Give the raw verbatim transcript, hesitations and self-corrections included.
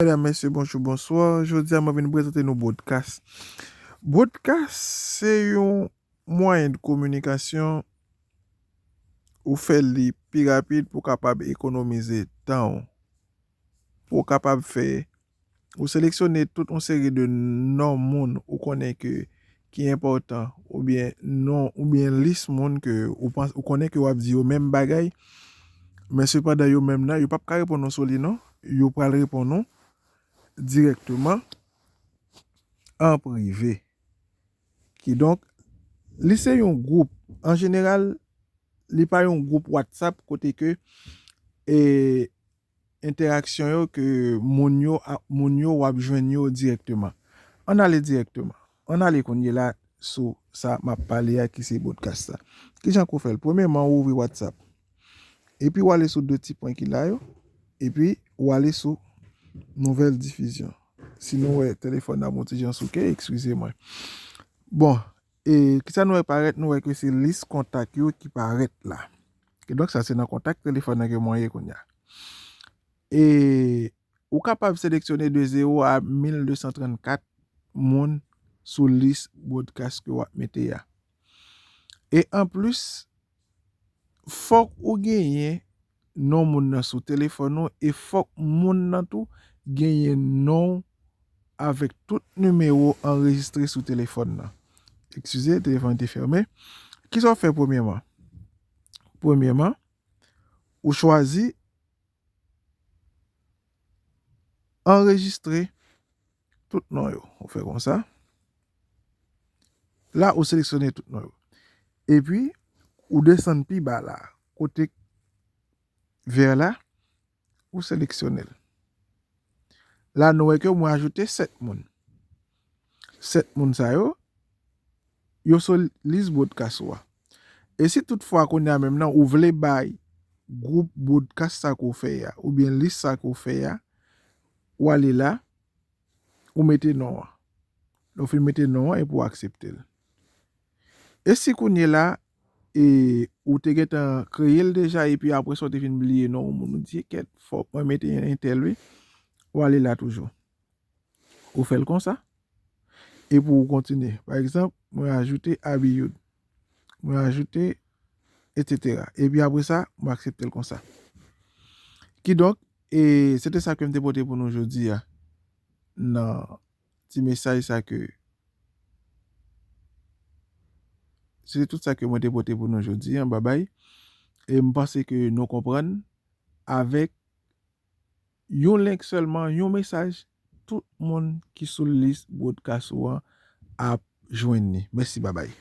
Medam, mesye, bonjou, bonswa. Jodi a, mwen vin prezante nou broadcast. Broadcast, se yon mwayen de kominikasyon ou fè li pi rapid pou w kapab ekonomize tan w. Pou w kapab fè, ou seleksyone tout yon seri de non moun ou konnen ke ki enpòtan, oubyen non, oubyen lis moun ke ou pans-, ou konnen ke w ap di yo menm bagay, men sepandan yo menm nan, yo p ap ka reponn ou sou li non, yo pral reponn ou dirèkteman an prive. Kidonk, li se yon gwoup. An jeneral, li pa yon gwoup WhatsApp kote ke, e, entèraksyon yo ke moun yo a-, moun yo w ap jwenn yo dirèkteman. Ann ale dirèkteman. Ann ale kounye la sou sa m ap pale a ki se broadcast la. Kijan ke w fè l? Premyèman, ou ouvri WhatsApp. Epi w ale sou de ti pwen ki la yo. Epi w ale sou nouvèl difizyon. Si nou wè telefòn nan yon ti jan souke, eskize mwen. Bon, e kisa nou wè parèt? Nou wè ke se lis kontak yo ki parèt la. Kidonk, sa se nan kontak telefòn nan ke mwen ye kounye a. E ou kapab seleksyone de zewo a mil de san trannkat moun sou lis broadcast ke w ap mete a. E anplis, fòk ou genyen non moun nan sou telefòn ou, e fòk moun nan tou genyen non w avèk tout nimewo anrejistre sou telefòn nan. Eskize, telefòn te fèmen. Kisa w fè premyèman? Premyèman, ou chwazi anrejistre tout non yo. Ou fè konsa. La, ou seleksyone tout non yo. Epi, ou desann pi ba la, kote vè la, ou seleksyone l. La, nou wè ke mwen ajoute sèt moun. Sèt moun sa yo, yo sou lis broadcast ou a. E si toutfwa kounye a menm nan, ou vle bay gwoup broadcast sa ke w fè a, oubyen lis sa ke w fè a, ou ale la, ou mete non an. Lè w fin mete non an, epi w aksepte l. E si kounye la, e ou te gentan kreye l deja, epi apre sa, ou te fin bliye non yon moun, ou di, "Kèt, fòk mwen mete entèl, wi." Ou ale la toujou. Ou fè l konsa. Epi ou kontinye. Pa egzanp, mwen ajoute Abiyud. Mwen ajoute, etsetera. Epi apre sa, mwen aksepte l konsa. Kidonk, e se te sa ke m te pote pou nou jodi a. Nan ti mesaj sa ke, se te tout sa ke mwen te pote pou nou jodi a, babay. E m panse ke nou konprann avèk yon link sèlman, yon mesaj, tout moun ki sou lis broadcast ou an ap jwenn li. Mèsi, babay.